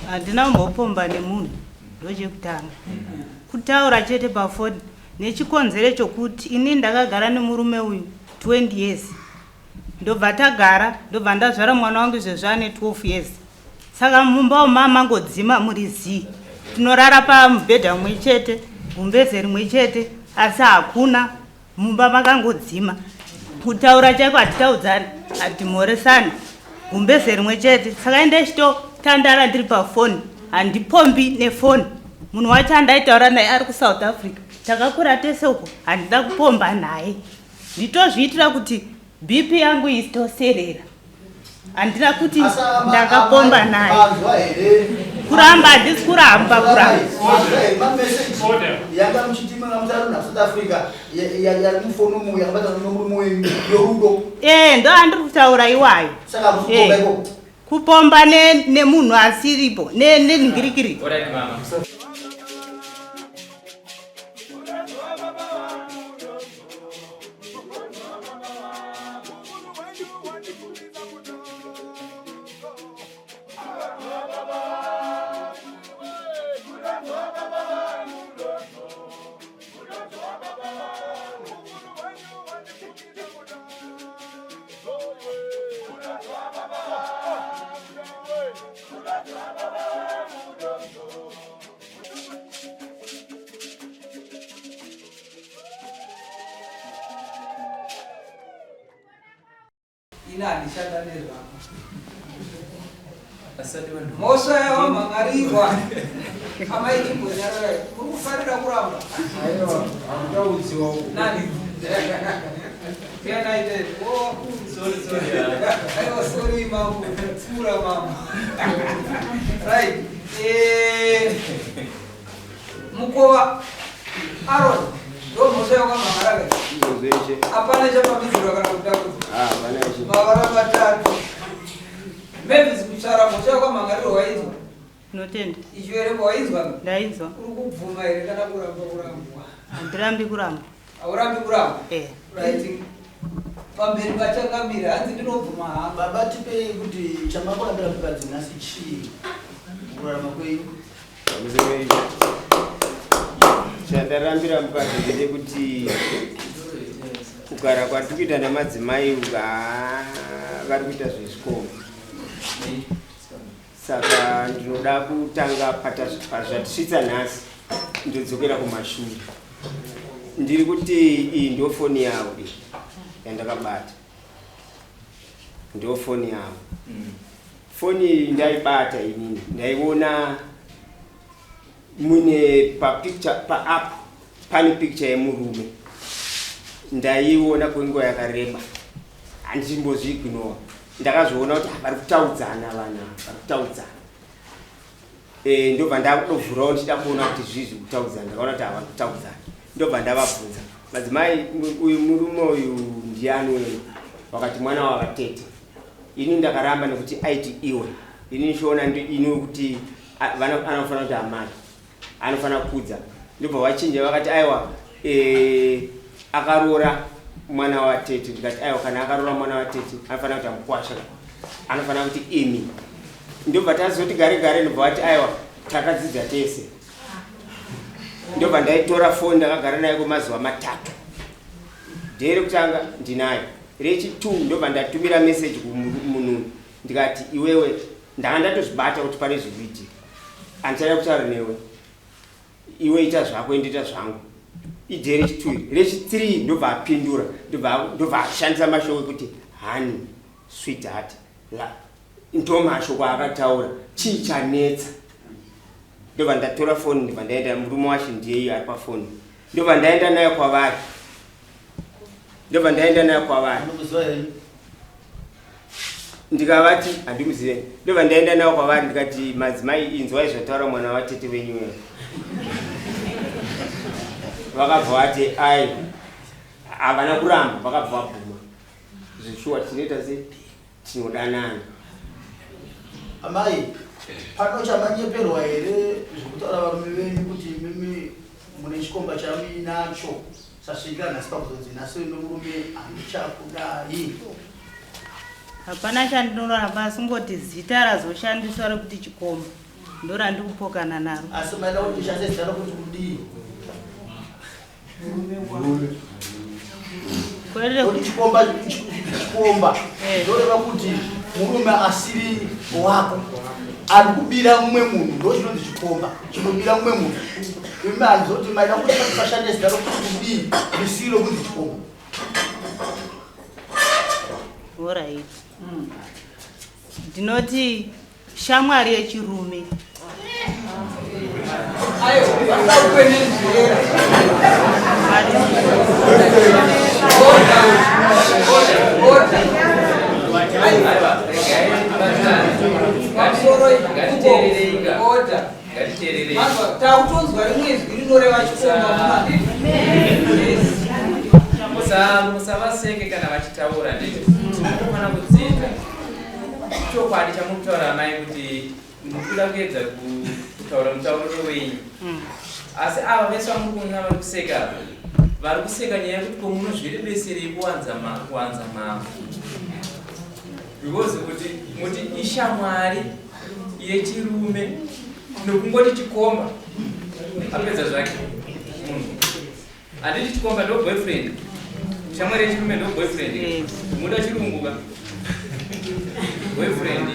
Handina kumbopomba nemunhu, ndochekutanga kutaura chete pafoni nechikonzero chokuti ini ndakagara nemurume uyu 20 years, ndobva tagara, ndobva ndazvara mwana wangu izvezvi ane 12 years. Saka mumba umu mamangodzima muri zii, tinorara pamubhedha mumwe chete, gumbeze rimwe chete, asi hakuna mumba makangodzima. Kutaura chaiko hatitaudzani, hatimhoresani, gumbeze rimwe chete. Saka ende chitotandara ndiri pafoni, handipombi nefoni. Munhu wacho andaitaura naye ari kuSouth Africa, takakura tese uko, handida kupomba naye, nditozviitira kuti BP yangu isitoserera. Handina kuti ndakapomba naye. Kuramba handisi kuramba, kuramba. Yanga muchitima mutaro na South Africa yari mufoni umu yakabatana nomurume wenyu yorudo. Eh, ndo andiri kutaura iwayo. Saka kupomba iko. Kupomba nemunhu asiripo, nenhingirikiri. Alright mama. Ini handichada nezvako. Mhosva yawamhan'arirwa amai chimbonyararai, muri kufarira kuramba nani? Aiwa, sorry mambo, tsura mambo. Right. Mukova Aaron, ndo mhosva yawakamhan'ara. Hapana chapamidzirwa kana kutakudzwa. Mavara matatu. Mavis Kutsvara, mhosva yawakamhan'arirwa wainzwa? Ndinotenda. Ichiverengwa wainzwa? Ndainzwa. Uri kubvuma here kana kuramba kurambwa? Handirambi kuramba. Haurambi kuramba? Eh. Right. Pamberi pachangamira hanzi ndinobvuma hangu. Baba, tipei kuti chamakurambira mukadzi nhasi chii mukurarama kwenyu? Chandarambira mukadzi ndechekuti kugara kwatiri kuita namadzimai vari kuita zvezvikoro, saka ndinoda kutanga pazvatisvitsa nhasi, ndodzokera kumashure. Ndiri kuti iyi ndo foni yavo iyi yandakabata, ndo foni yavo. Foni iyi ndaibata inini, ndaiona mune papicture paapp, pane picture yemurume. Ndaiona kwenguva yakareba, handichimbozviignowa. Ndakazviona kuti vari kutaudzana, vanhu vari kutaudzana. Ndobva ndakudovhurawo ndichida kuona kuti zvii zviri kutaudzana. Ndakaona kuti havari kutaudzana, ndobva ndavabvunza, madzimai, uyu murume uyu ndiani wenyu? Vakati mwana wavatete. Ini ndakaramba nekuti aiti iwe, ini ndichiona ini kuti anofanira kuti amai, anofanira kukudza. Ndobva vachinja vakati aiwa, akaroora mwana watete. Ndikati aiwa, kana akaroora mwana watete anofanira kuti amukwasha, anofanira kuti imi. Ndobva tazoti gare gare, ndobva vati aiwa, takadzidza tese. Ndobva ndaitora foni, ndakagara naye kwemazuva 3. Day rekutanga ndinayo, rechi2 ndobva ndatumira meseji kumunhu, ndikati iwewe, ndanga ndatozvibata kuti pane zviri kuitika, handichada kutaura newe, iwe ita zvako, indoita zvangu. Iday rechi2, rechi3 ndobva apindura, ndobva ashandisa mashoko ekuti honey, sweetheart, la ndo mashoko aakataura. Chii chanetsa? Ndobva ndatora foni, ndobva ndaenda, murume wacho ndiyeyo ari pafoni, ndobva ndaenda nayo kwavari, ndobva ndaenda nayo kwavari. Ndikavati handimuzive. Ndobva ndaenda nayo kwavari, ndikati madzimai, inzwai zvataura mwana watete wenyu wewe. Vakabva vati ai, havana kuramba, vakabva vabvuma zvishuwa, tinoita sei, tinodanana. Amai, pano chamanyeperwa here zvekutaura varume venyu kuti imimi mune chikomba chamuinacho, sasvikira nhasi pakuzonzi nhasi nomurume handichakudai? Hapana chandinoramba, asi ngoti zita razoshandiswa rekuti chikomba. Ndorandikupokana naro. Asi maida kuti tishandise zita rokuti kudii? Kwerere Kuti chikomba chikomba Eh. ndoreva kuti murume asiri wako ari kubira mumwe munhu ndo chinonzi chikomba chinobira mumwe munhu. Imi handizoti maida kuti pashandise zita rokuti kudii risiri rokunzi chikomba. Alright. Ndinoti shamwari yechirume. Ayo, vasakwenenzera. Order, order, order. Aiwa, regai tibatane. Pamusoro Ngatiteererei ka. Order. Ngatiteererei. Mazwa, takutonzwa rimwe izwi rinoreva chikomba mumandiri. Yes. Musavaseke kana vachitaura nditi munofanira kudzidza chokwadi chamuri kutaura amai kuti mukuda kuedza kutaura mutauriro wenyu asi ava vese vamuri kuona vari kuseka vari kuseka nyaya yekuti ko munozvirebeserei kuwanza kuwanza mavhu because kuti muti ishamwari yechirume nokungoti chikomba apedza zvake munhu handiti chikomba ndo boyfriend shamwari yechirume ndo boyfriend Yes. muda chirungu ka boyfriend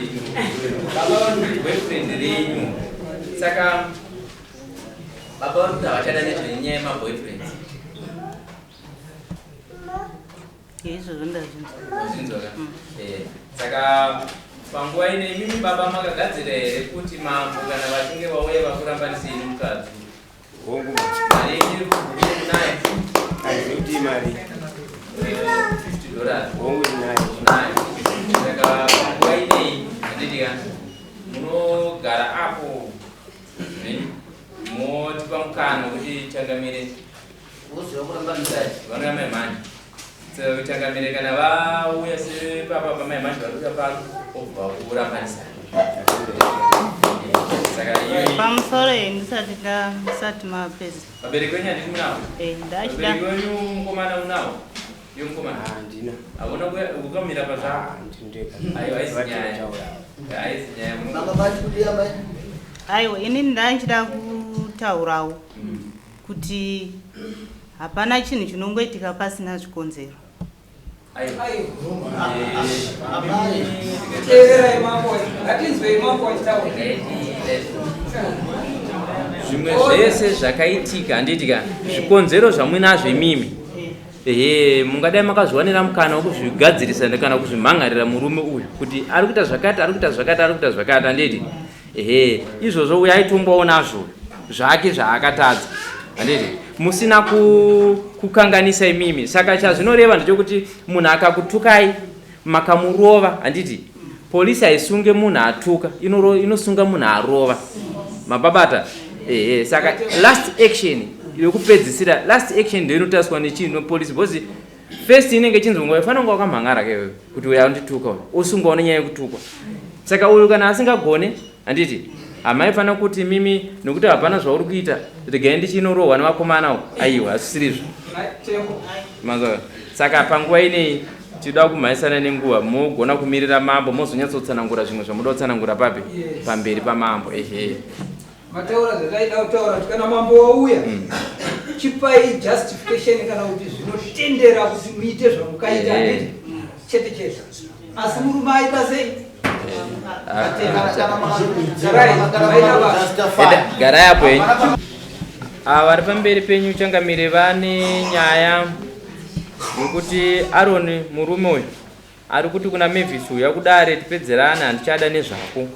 baba vari kuti boyfriend renyu saka baba vari kuti havachada nezvenyaya yemaboyfriends. Izvozvo ndazvinzwa. Zvinzwa ka. Saka panguva ine imimi baba makagadzira here kuti mambo kana vachinge vauya vakurambanisei nemukadzi? Hongu. Mari yenyu iri kubhuku munayo? Handizivi kuti imari. $50. Hongu, ndinayo. Munayo. Saka panguva inei handiti ka munogara apo zvenyu motipa mukana wekuti changamire Woziva kurambanisa. Vanouya mai mhanje so changamire kana vauya sepapa pamai mhanje vari kuuya pano obva kurambanisa saka iyo Pamusoro iyi ndisati ndisati mapedza. Vabereki venyu handiti munawo? Eh, ndachida. Vabereki venyu mukomana unawo iyo mukomana? Handina. Hauna kukamira pazvako? Ndindega. Aiwa, haisi nyaya. Haisi nyaya. Manga mati kudii amai? Aiwa, inini ndachida kutaurawo kuti hapana chinhu chinongoitika pasina zvikonzero. Aiwa. Ayo. Amai. Teererai mambo. Ngatinzwei mambo achitaura. Zvimwe zvese zvakaitika handiti ka zvikonzero zvamuinazvo imimi ehe mungadai makazviwanira mukana wekuzvigadzirisa kana kuzvimhangarira murume uyu kuti ari kuita zvakati ari kuita zvakati ari kuita zvakati handiti ehe izvozvo uyo aitongwawo nazvo zvake zvaakatadza handiti musina kukanganisa imimi. Saka chazvinoreva ndechekuti munhu akakutukai makamurova handiti polisi haisunge munhu atuka inosunga munhu arova mababata ehe. Saka last action yekupedzisira last action ndo inotariswa nechii nopolisi because first inenge ichinzi unga ufanira kunga wakamhangara kewewe kuti uyu andituka uyu osungwawo nenyaya yekutukwa. Saka uyu kana asingagone handiti hamaifanira kuti mimi nokuti hapana zvauri kuita regai ndichinorohwa nevakomana uku aiwa hazvisirizvo. Tembo. Manzwa saka panguva inei tinoda kumhanyisana nenguva mogona kumirira mambo mozonyatsotsanangura zvimwe zvamuda kutsanangura papi? Yes. Pamberi pamambo ehe. Mataura zvataida kutaura kuti kana mambo wauya chipai justification kana kuti zvinotendera kuti muite zvamukaita handiti chete chete asi murume aita sei? Eda, garai apo henyu. Ava vari pamberi penyu changamire vane nyaya yekuti Aroni murume uyu ari kuti kuna Mavis uya kudare tipedzerane handichada nezvako.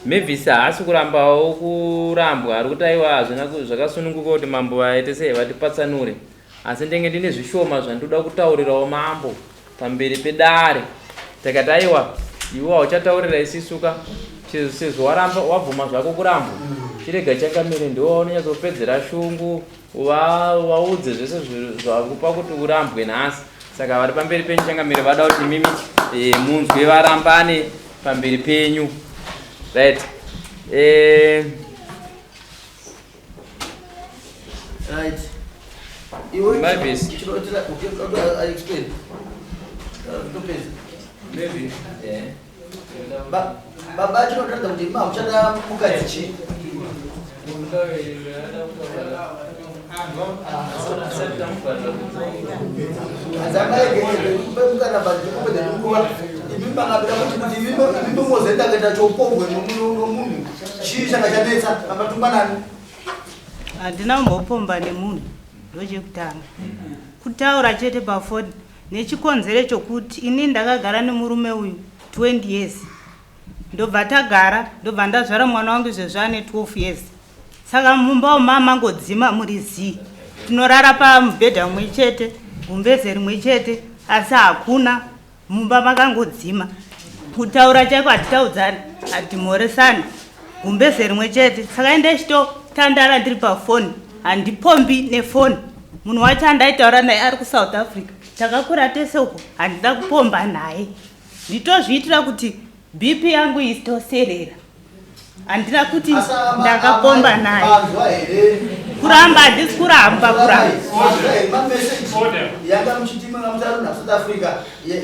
Mavis haasi kurambawo kurambwa ari kuti aiwa hazvina zvakasununguka kuti mambo vaite sei vatipatsanure asi ndenge ndine zvishoma zvandoda kutaurirawo mambo pamberi pedare. Takati aiwa iwe hauchataurira isisuka sezvo waramba wabvuma zvako kurambwa chirega changamire ndiwo waunonyatsopedzera shungu vaudze zvese zvakupa kuti urambwe nhasi. Saka vari pamberi penyu changamire vada kuti mimi munzwe varambane pamberi penyu right. Right. Iwe Mavis. chinotira okay, okay, I explain. Topedza. Maybe. Baba chinotaridza kuti imi hamuchada mukadzi chii? Imi makapira kuti kuti imi mozoenda kuita choupombwe nomunhu chii changa chanetsa mamatungwa nani? Handina kumbopomba nemunhu, ndochekutanga kutaura chete pafoni nechikonzero chokuti ini ndakagara nemurume uyu 20 years ndobva tagara ndobva ndazvara mwana wangu izvezvi ane 12 years saka mumba umu mamangodzima muri zii tinorara pamubhedha mumwe chete gumbeze rimwe chete asi hakuna mumba makangodzima kutaura chaiko hatitaudzani hatimhoresani gumbeze rimwe chete saka ende chitotandara ndiri pafoni handipombi nefoni munhu wacho andaitaura naye ari kusouth africa takakura tese uko handida kupomba naye nditozviitira kuti bp yangu isitoserera handina kuti ndakapomba naye kuramba handisi kuramba kuramba yanga muchitima mutaro na South Africa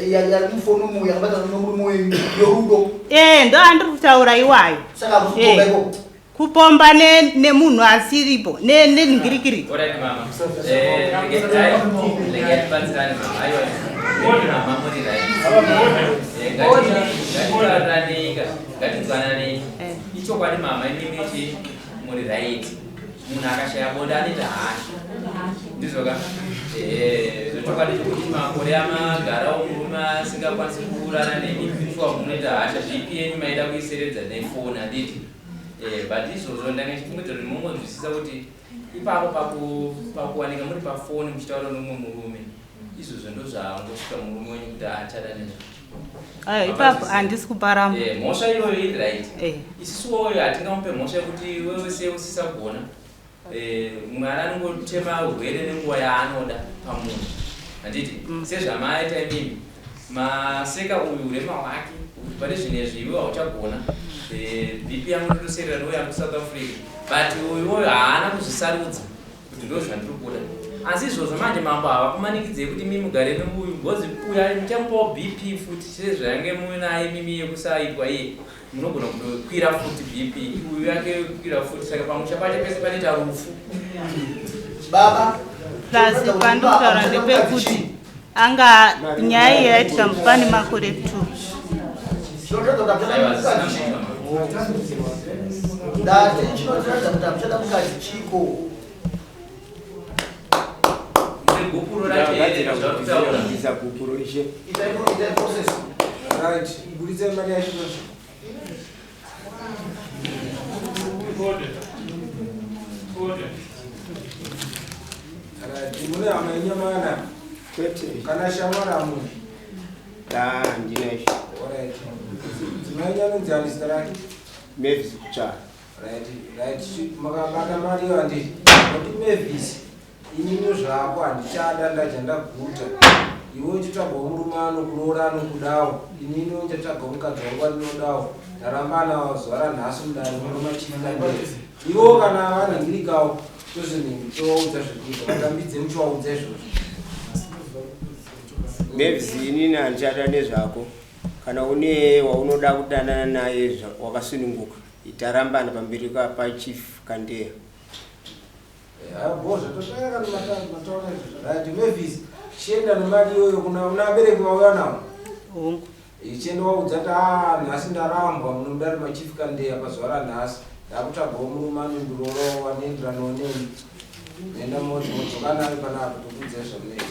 yari mufoni umu yakabatana nomurume wenyu yorudo eh ndo andiri kutaura iwayo saka kuzokomba ikoko kupomba nemunhu asiripo nenhingirikiri ngatinzwananei ichokwadi mama imimi chi muri right munhu akashaya bonde anoita hasha ndizvoka zvechokwadi chokuti makore amagara murume asingakwanisi kuurana nemi shuwa munoita hasha bp yenyu maida kuiseredza nefoni handiti Eh, but izvozvo ndanga ndichifungidzira kuti mongonzwisisa kuti ipapo pakuwanika muri pafoni muchitaura nomumwe murume izvozvo ndozvaangosvika murume wenyu kuti achada nezvo ayo ipapo handisi kuparamba eh, mhosva iyoyo iri right eh. isusuwoyo hatingamupe mhosva yekuti wewe sei usisagona Eh, mwari anongotema urwere nenguva yaanoda pamunhu handiti mm. sezvamaita imimi maseka uyu urema hwake kuti pane zvinezvi iwe hauchagona eh, bp yangu ndotoserera nouya ari kusouth africa but uyuwoyo haana kuzvisarudza kuti ndo zvandiri kuda asi izvozvo manje mambo havakumanikidzei kuti mi mugare neuyu because uya muchamupawo bp futi sezvayange munaye mimi yekusaitwa iye munogona kutokwira futi bp uyu yake kukwira futi saka pamusha pacho pese panoita rufu baba plus pandikutaura ndepekuti anga nyaya iyi yaitika pane makore two ndati chinotiratidza kuti hamuchada mukadzi chiko gupuro racho ndagadzira gupuro ishe itai process right buditsai mari yacho Right, mune hama yenyamana kwete kana shamwari hamuna handina ishe Alright. Dzimai nyanonzi ani zita rake? Mavis kutsvara Right, right. Makabata mari iyo handiti? Ndati Mavis, inini zvako handichada ndadya ndaguta. Iwe uchitsvagawo murume anokuroora anokudawo. Inini ndichatsvagawo mukadzi wangu wandinodawo. Ndarambana zuva ranhasi mudare muno machief Kandere. Iwo kana vanhingirikawo tozonhingi tovaudza zvekuita. Vatambidze muchivaudza izvozvo. Mavis inini handichada nezvako kana une waunoda kudanana naye wakasununguka tarambana pamberi pachief Kandeya Bho zvatotanga kana mataura izvozvo. Right, Mavis, chienda nemari iyoyo kuna una abereki vauya navo. Hongu. Chienda waudza kuti ah nhasi ndarambwa muno mudare machief Kandeya pazuva ranhasi. Ndakutsvagawo murume anondirorawo anoenderanawo neni. Nenda modzoka nayo panapa tokuudzai zvamunoita.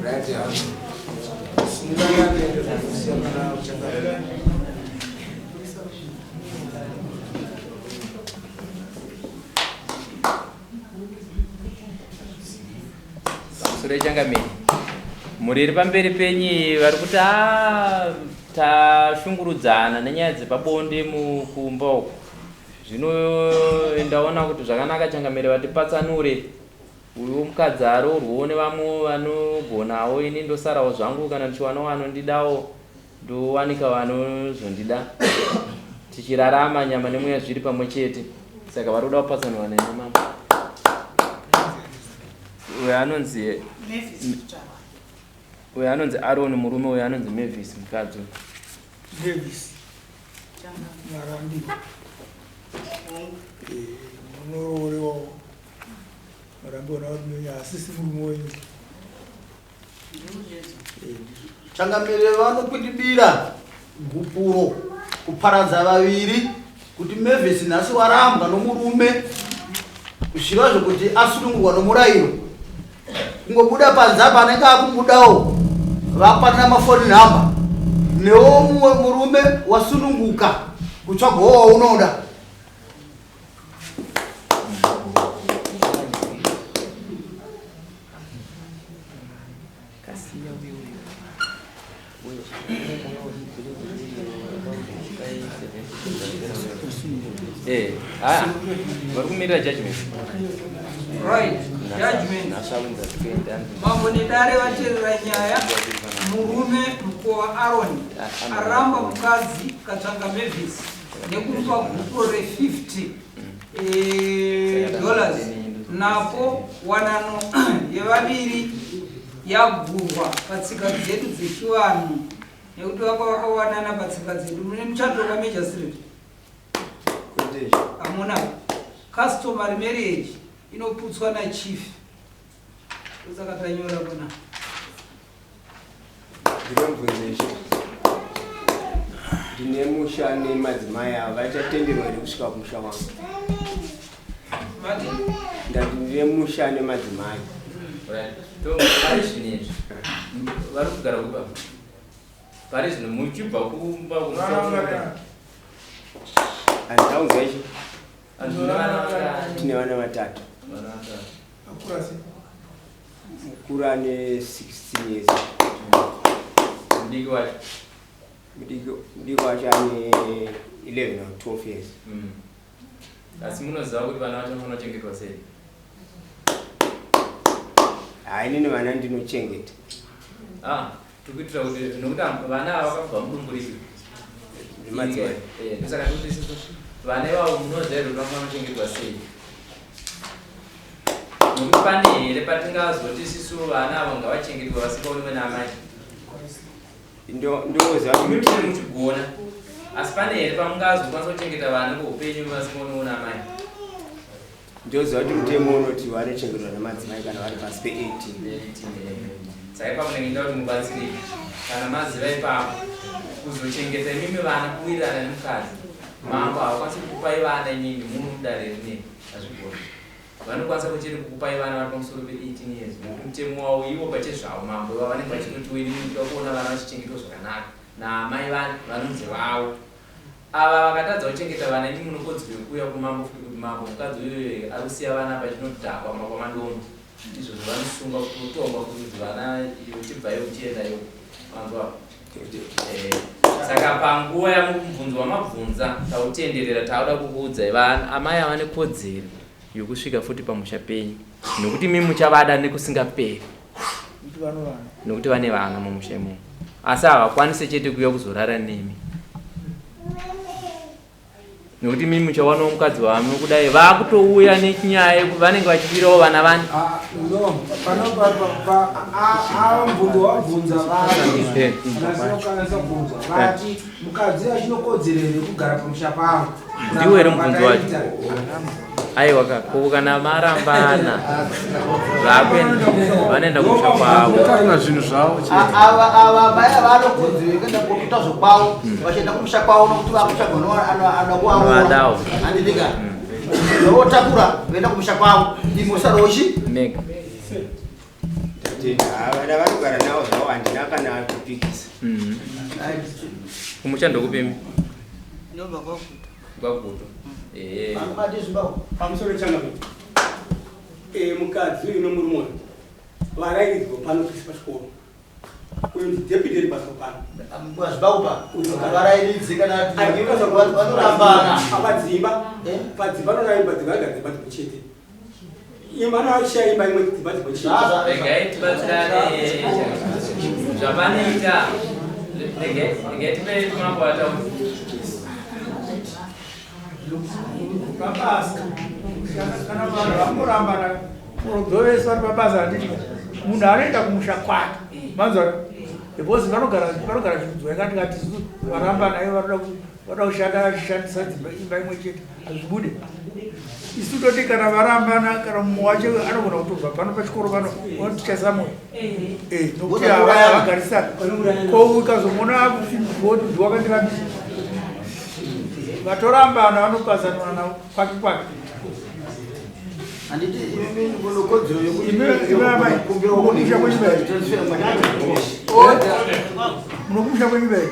Right, yeah. Simuka kusiya kana uchangamira. Pamusoro yechangamire mhuri iri pamberi penyu vari kuti "Ah, tashungurudzana nenyaya dzepabonde mukumba uku Zvino ndaona kuti zvakanaka changamire vatipatsanure uyu mukadzi aroorwewo nevamwe vanogonawo ini ndosarawo zvangu kana ndichiwanawo anondidawo ndowanika vanozondida tichirarama nyama nemweya zviri pamwe chete saka vari kuda kupatsanurwa neni mama uyo anonzi uyo anonzi Aaron murume uyo anonzi Mavis mukadzi uyu. Mavis Marambiwa eh, munororewawo Marambiwa navarume wenyu asisi murume wenyu. Eh, Changamire vanokwidibira gupuro kuparadza vaviri kuti Mavis nhasi warambwa nomurume kusviva zvekuti asunungurwa nomurayiro kungobuda panze apa anenge akungodawo vapanana mafoni nhamba newo mumwe murume wasununguka kutsvagawo waunoda Eh, ah, vari kumirira judgment. Right, judgment. Mambo nedare vaterera nyaya. Murume mukova Aaron aramba mukadzi Katsvanga Mavis nekumupa gupuro re50 eh, dollars napo wanano yevaviri yagurwa patsika dzedu dzechivanhu nekuti vanga vakawanana patsika dzedu mune muchato kwaMajor Street hamuna customary marriage inoputswa nachief ndosaka tanyora pana Ndinomubvunza ishe ndine musha nemadzimai ava vachatenderwa here kusvika kumusha wangu Mati ndati ndine musha nemadzimai Right. To pari zvino izvi vari kugara kupi apa? Pari zvino muchibva kumba kumusha handitaunzwa ishe Handina vana vangani? tine vana vatatu Vana vatatu. Akura sei? Mukuru ane 16 years. Mudiki wacho? Mudiki mudiki wacho ane 11 or 12 years. Asi munoziva kuti vana vacho vanochengetwa sei? Haa inini vana ndinochengeta. Ah, tikuitira kuti nokuti vana ava vakabva mudumbu ripi? Madzimai. Eh, ndosaka tikuti isusu vana ivavo munoziva here kuti vanochengetwa sei? Nokuti pane here patingazoti isisu vana avo ngavachengetwe vasingaonekwe naamai? Ndoziva kuti mune muchigona asi pane here pamungazokwanisa kuchengeta vana kweupenyu vasingaonekwe naamai? Ndoziva kuti mutemo unoti vanochengetwa namadzimai kana vari pasi pe-18. Saka ipapo ndenge ndida kuti mubatsirike kana maziva ipapo kuzochengeta imimi vana kuwirirana nemukadzi. Mambo havakwanisi kukupai vana imimi muno mudare rineri hazvigoni. Vanokwanisa kuchete kukupai vana vari pamusoro pe 18 years nokuti mutemo wavo ivo pachezvavo mambo ivavo vanenge vachitoti inini ndoda kuona vana vachichengetwa zvakanaka naamai vani vanonzi vavo. Ava vakatadza kuchengeta vana imi munokodzero yekuuya kumambo futi kuti mambo mukadzi uyoyo ari kusiya vana apa chinodhakwa makwamandondo izvozvo vanosungwa kutongwa kuti vana iwe chibvai uchienda iwe manzwa apo. Eh, saka panguva yamubvunzo wamabvunza tautenderera tauda kukuudzai vana amai ava nekodzero yokusvika futi pamusha penyu nokuti imi muchavada nekusingaperi nokuti vane vana mumusha imomo asi havakwanise chete kuuya kuzorara nemi nekuti mimi muchawanawo mukadzi wamwe kudai vakutouya nenyaya yekuti vanenge vachibirawo vana vani ah, no pano mubvunzo wabvunza vati vati mukadzi achinokodzero here kugara pamusha pangu ndiwo here mubvunzo wacho aiwa ka ko kana marambana zvakuenda vanoenda kumusha kwavo Kana zvinhu zvavo chete. Ava ava vaya vanokunzi vekuenda kokuita zvekwavo vachienda kumusha kwavo nokuti vakutsvaga anoda kuvaroora Vadawo. handidika votakura voenda kumusha kwavo imwe usarochi mega Tatenda. Haa, vana vanogara navo zvavo handina kana kupikisa. Kumusha ndokupimi Ndobva kwaGutu. KwaGutu. Ehe. Anobata zvimbawo. Pamusoro changamire. Eh, mukadzi uyu nomurume uyu varairidwa pano tisi pachikoro. Uyu ndi deputy headmaster pano. Zvibaupa varairidzi kana vanorambana. Padzimba. Eh? Padzimba noraimba dzimba dzimba dzimwe chete. Imba noashaya imba imwe dzimba dzimwe chete. Regai tibatsirane zvavanoita. Regai tipe mambo ataure. Pabasa kana vanhu vangorambana unodzovesa vari pabasa handiti munhu anoenda kumusha kwake manzwa because vanogara vanogara zvinzwa yakati kati isu varambana ivo vanoda vanoda kushanda vachishandisa dzimba imba imwe chete hazvibude isu toti kana varambana kana mumwe wacho anogona kutobva pano pachikoro pano onotichaisa moyo eh, nokuti havagarisana ko ukazomuona akuti ndiwakandirambisa vatorambana vanopazanana kwake kwake Handiti imi munokodzero yekukumbira munokumusha kwenyu vei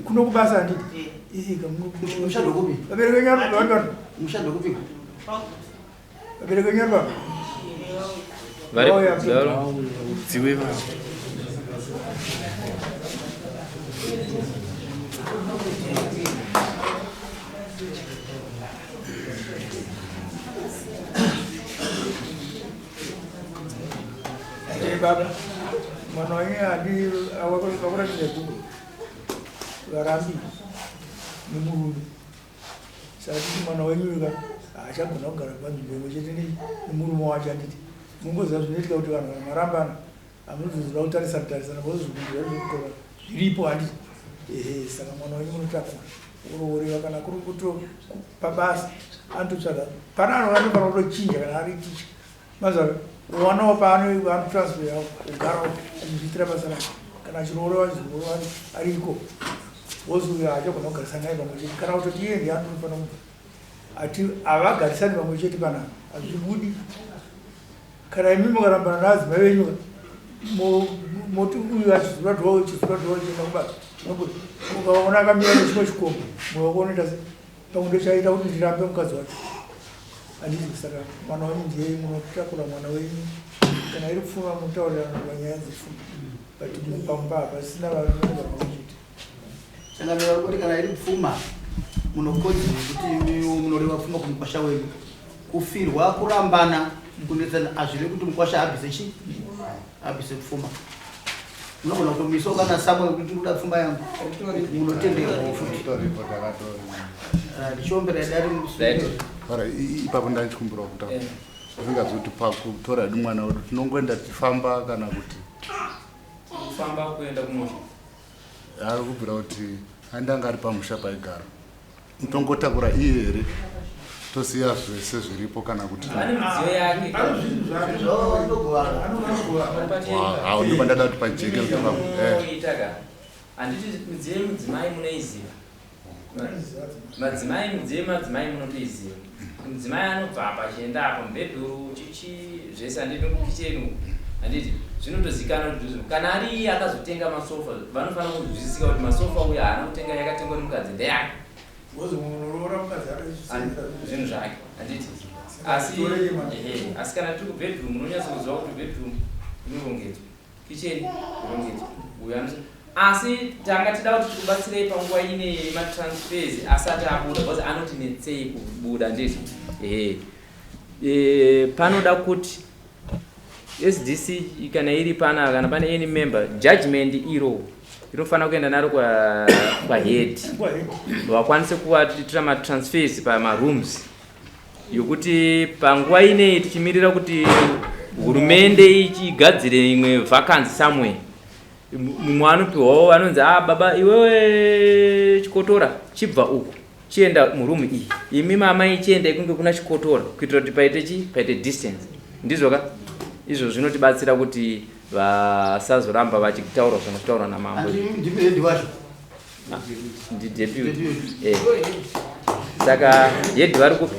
kuno kubasa handiti vabereki venyu mushando kupi vabereki venyu vari Vari dziwe vavo. Baba mwana wenyu handi vakuratidza bhuku varambi nemurume saka titi mwana wenyu uyu ka haachagona kugara panzvimbo imwe chete nemurume wacho handiti mungoziva zvinoitika kuti vanhu kana marambana hamuzoziva kutarisana tarisana because zvikunzwa zviripo handiti ehe saka mwana wenyu munotakura orooreva kana kuri kuto pabasa anototsvaga pana anhu vanofanira kutochinja kana ari ticha mazuva wanawo paanotransfer yawo kugarawo achizviitira basa rake kana achirooreva achizooreva ari iko wozi uyo haachagona kugarisana naye pamwe chete kana kutoti iye ndiye anotofanira kubva ati havagarisani pamwe chete panapa hazvibudi kana imi mukarambana naadzimai venyu moti uyu achizura dhoo chizura dhoo chienda kubasa nobuda ukaona akamira nechimwe chikomba moyo wako unoita se pamwe ndochaita kuti ndirambe mukadzi wacho handiti saka mwana wenyu ndiye munotakura mwana wenyu kana iri pfuma munotaurirana panyaya dzepfuma but pamba hapasina varume pamwe chete Changamire vari kuti kana iri pfuma munokodzero yekuti imiwo munoreva pfuma kumukwasha wenyu. Kufirwa, kurambana, kunetsana hazvirevi kuti mukwasha abvise chii? Abvise pfuma. Munogona kutomisawo kana samwe kuti ndiri kuda pfuma yangu. Munotenderwawo futi. Toripo takatori. Ah, Ndichiombera dare Right. Bara ipapo ndachikumbirawo kutaura. Usingazivi kuti pakutora hedu mwana wedu tinongoenda tichifamba kana kuti Kufamba kuenda kumusha. Ari kubvira kuti andanga ari pamusha paigara tongotakura iye here tosiya zvese zviripo kana kuti Ane midziyo yake. Wow, ndipo ndada kuti pajeke kuti Munoita ka. Handiti midziyo yemudzimai munoiziva. Madzimai midziyo yemadzimai munotoiziva. Mudzimai anobva apa achienda apa mubhedhuru chichi zvese handiti nekukicheni uku. Handiti zvinotozikanwa kuti ndizvo. Kana ari iye akazotenga masofa vanofanira kunzwisisika kuti masofa uya haana kutenga yakatengwa nemukadzi ndeyake. Zvinhu zvake handiti. Asi ehe asi kana tiri kubedroom unonyatsokuziva kuti bedroom inorongedzwa. Kitchen kurongedzwa. Uyu ano asi tanga tida kuti tikubatsirei panguva ine yematransfers asati abuda because anoti netsei kubuda handiti ehe e, panoda kuti SDC kana iri pana kana pane any member judgment iro rinofanira kuenda naro kwa, kwa head vakwanise kuvatitira matransfers pamarooms yokuti panguva ineyi tichimirira kuti hurumende igadzire imwe vacancy somewhere mumwe anopiwawo anonzi ah baba iwewe chikotora chibva uku chienda murumu iyi imi mamai chiendai kunge kuna chikotora kuitira kuti paite chi paite distance ndizvo ka izvo zvinotibatsira kuti vasazoramba vachitaura zvanotaurwa namambo Ndimi head wacho. Ndideputy eh. Saka head vari kupi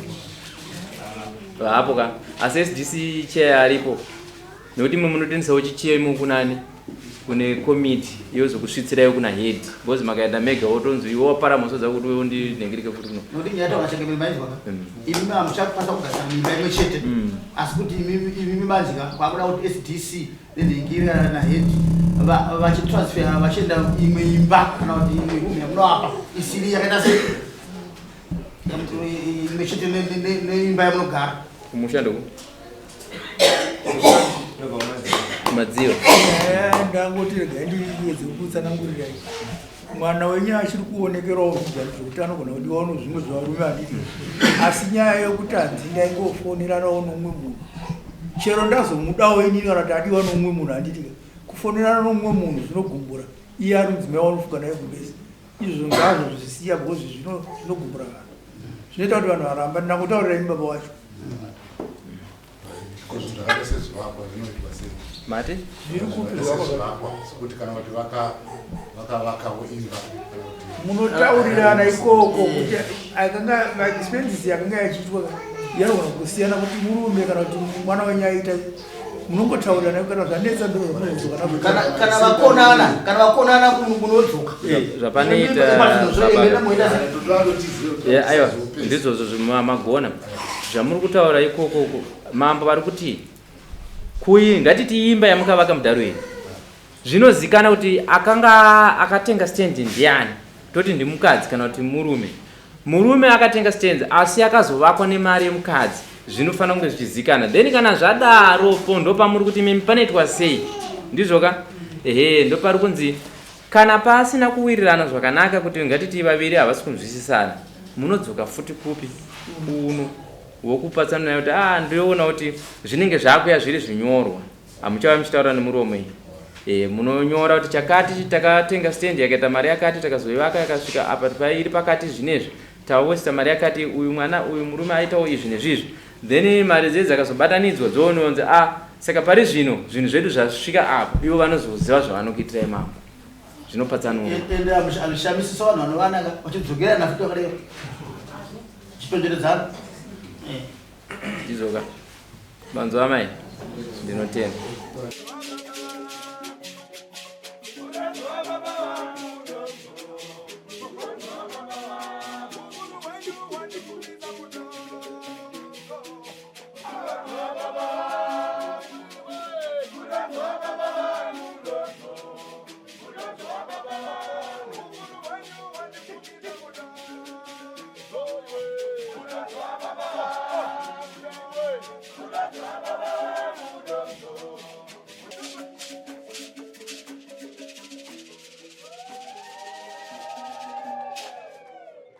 vapo ka asi SDC chair aripo nekuti imwe munotendesawo chichemo kunani Kune komiti yozokusvitsirai kuna head because makaenda mega wotonzi iwe wapara mhosva dzako kuti undinhengirike futi kuno. Nokuti nyaya yataura maizwa ka imi hamuchakwanisa kugadzira mimba imwe chete asi kuti imimi manje ka kwakuda kuti SDC nenhengiri nahead vachitransfera vachienda imwe imba kana kuti imwe room yamunovapa isiri yakaita sei imwe chete neimba yamunogara. Kumusha ndoku madziva. Ndangoti regai ndiedze kukutsanangurirai. Mwana wenyu achiri kuonekerawo zvigwari zvekuti anogona kudiwa nozvimwe zvevarume handiti, asi nyaya yokuti hanzi ndaingofoneranawo nomumwe munhu, chero ndazomudawo inini kana kuti adiwa nomumwe munhu handiti, kufonerana nomumwe munhu zvinogumbura iye ari mudzimai wanofuga naye gumbezi. Izvozvo ngazvo zvisiya because zvinogumbura vanhu, zvinoita kuti vanhu varamba. Ndinangotaurira imi baba wacho. Ko zvinhu zvakaita sezvivakwa zvinoitwa sei? Mati? Zviri kupi Zvakaita zvivakwa? Sezvivakwa sokuti kana kuti vakavakawo imba kana kuti Munotaurirana ikoko kuti akanga maexpenses yakanga yachiitwa yanogona kusiyana kuti murume kana kuti mwana wenyu aita, munongotaurirana kana zvanetsa ndozvamunodzoka. Kana vakonana munodzoka. Zvapanoita aiwa, ndizvozvo magona zvamuri kutaura ikokoko. Mambo vari kuti kui ngatiti imba yamukavaka mudharo iyi, zvinozikana kuti akanga akatenga stand ndiani, toti ndimukadzi kana kuti murume. Murume akatenga stand asi akazovakwa nemari yemukadzi, zvinofanira kunge zvichizikana. Then kana zvadaro po ndopamuri kuti mimi panoitwa sei, ndizvoka? Ehe, ndopari kunzi kana pasina kuwirirana zvakanaka kuti ngatiti vaviri havasi kunzwisisana, munodzoka futi kupi? Kuno wokupatsanura kuti a ndioona kuti zvinenge zvakuya zviri zvinyorwa, hamuchava muchitaura nemuromo iyi. Munonyora kuti chakati takatenga stand yakaita mari yakati, takazoivaka yakasvika apa pairi pakati, zvinezvi tawesta mari yakati, uyu mwana uyu murume aitawo izvi nezvizvi, then mari dzedzi dzakazobatanidzwa dzoononzi a saka pari zvino zvinhu zvedu zvasvika apo. Ivo vanozoziva zvavanokuitirai mambo, zvinopatsanurwa. Ende hazvishamisi vanhu vanovanaka vachidzokerana futi vakadai chipemberedzana. Ndizvoka manzwa amai, ndinotenda. Baba.